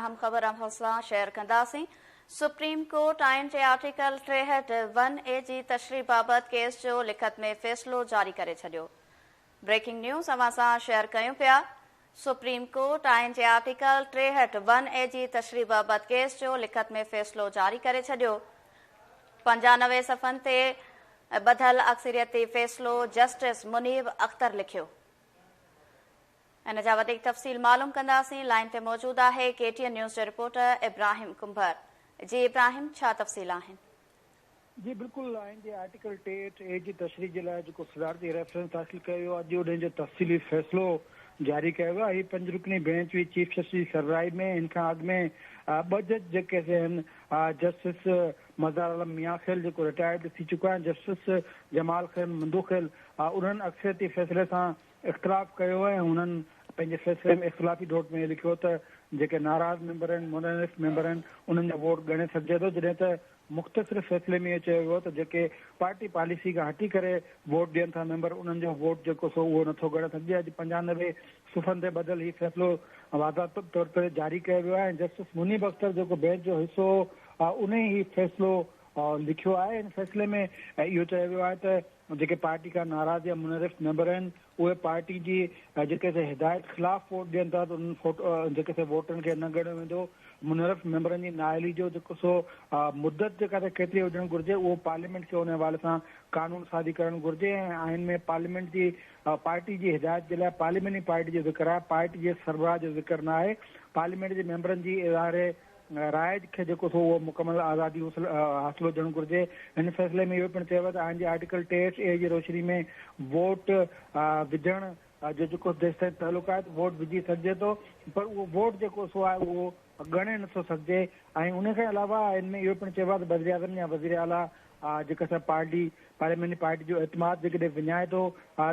اهم خبر اوهان سان شيئر ڪنداسين. سپريم ڪورٽ آئين جي آرٽيڪل 63 ون اي جي تشريح بابت ڪيس جو لکت ۾ فيصلو جاري ڪري ڇڏيو. بريڪنگ نيوز اوهان سان شيئر ڪيون پيا. سپريم ڪورٽ آئين جي آرٽيڪل 63 ون اي جي تشريح بابت ڪيس جو لکت ۾ فيصلو جاري ڪري ڇڏيو. 95 صفحن تي ٻڌل اڪثريتي فيصلو جسٽس منيب اختر لکيو. ان جا وڌيڪ تفصيل معلوم ڪنداسين لائين تي موجود آهي ڪي ٽي اين نيوز جو رپورٽر ابراهيم ڪنڀر جي ابراهيم ڇا تفصيل آهن. جي بلڪل آئين جي آرٽيڪل 63 اي جي تشريح جي لاء جيڪو صدارتي ريفرنس داخل ڪيو ويو اڄ ان جو تفصيلي فيصلو جاري ڪيو ويو آهي هي پنج رڪني بينچ هئي چيف جسٽس جي سربراهي ۾ ان کان اڳ ۾ ٻه جج جيڪي آهن جسٽس مظهر عالم ميان خيل جيڪو رٽائرڊ ٿي چڪو آهي جسٽس جمال خان مندوخيل انهن اڪثريتي فيصلي سان اختلاف ڪيو ۽ هنن پنهنجي فيصلي ۾ اختلافي ڍوٽ ۾ لکيو ته جيڪي ناراض ميمبر آهن، منحرف ميمبر آهن، انهن جا ووٽ ڳڻي سگهجي ٿو، جڏهن ته مختصر فيصلي ۾ اهو چيو ويو ته جيڪي پارٽي پاليسي کان هٽي ڪري ووٽ ڏين ٿا ميمبر انهن جو ووٽ جيڪو سو اهو نٿو ڳڻي سگهجي. اڄ 95 صفحن تي ٻڌل هي فيصلو واضح طور تي جاري ڪيو ويو آهي ۽ جسٽس منيب اختر جيڪو بينچ جو حصو هو انهي هي فيصلو لکيو آهي. ان فيصلي ۾ اهو چيو ويو آهي ته جيڪي پارٽي کان ناراض يا منحرف ميمبر آهن اهي پارٽي جي جيڪي سي هدايت خلاف ووٽ ڏين ٿا ته انهن فوٽ جيڪي سي ووٽن کي نه ڳڻيو ويندو. منحرف ميمبرن جي نااهلي جو جيڪو سو مدت جيڪا سي ڪيتري هجڻ گهرجي اهو پارليامينٽ کي ان حوالي سان قانون سازي ڪرڻ گهرجي ۽ آئين ۾ پارليامينٽ جي پارٽي جي هدايت جي لاء پارلياميني پارٽي جو ذڪر آهي پارٽي جي سربراهه جو ذڪر نه آهي پارليامينٽ جي ميمبرن جي اظهار راء کي جيڪو سو اهو مڪمل آزادي حاصل هجڻ گهرجي. هن فيصلي ۾ اهو پڻ چيو ويو ته آئين جي آرٽيڪل 63 اي جي روشني ۾ ووٽ وجهڻ جو جيڪو جيستائين تعلق آهي ته ووٽ وجهي سگهجي ٿو پر اهو ووٽ جيڪو سو آهي اهو ڳڻي نٿو سگهجي ۽ ان کان علاوه ان ۾ اهو پڻ چيو ويو آهي ته وزيراعظم يا وزيراعليٰ جيڪا سا پارٽي پارلياماني پارٽي جو اعتماد جيڪڏهن وڃائي ٿو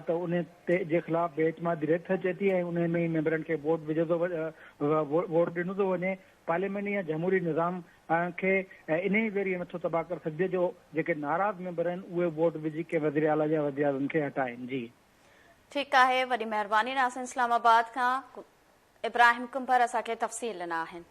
ته ان تي جي خلاف بي اعتمادي رٿ اچي ٿي ۽ ان ۾ ئي ميمبرن کي ووٽ وجهي ٿو ووٽ ڏنو ٿو وڃي. پارلياماني يا جمهوري نظام کي انهي ذريعي نٿو تباهه ڪري سگهجي جو جيڪي ناراض ميمبر آهن اهي ووٽ وجهي ڪنهن وزيراعليٰ يا وزيراعظم کي هٽائين. جي. ٺيڪ آهي وڏي مهرباني ناظرين اسلام آباد کان ابراهيم ڪنڀر اسان کي تفصيل ڏنا آهن.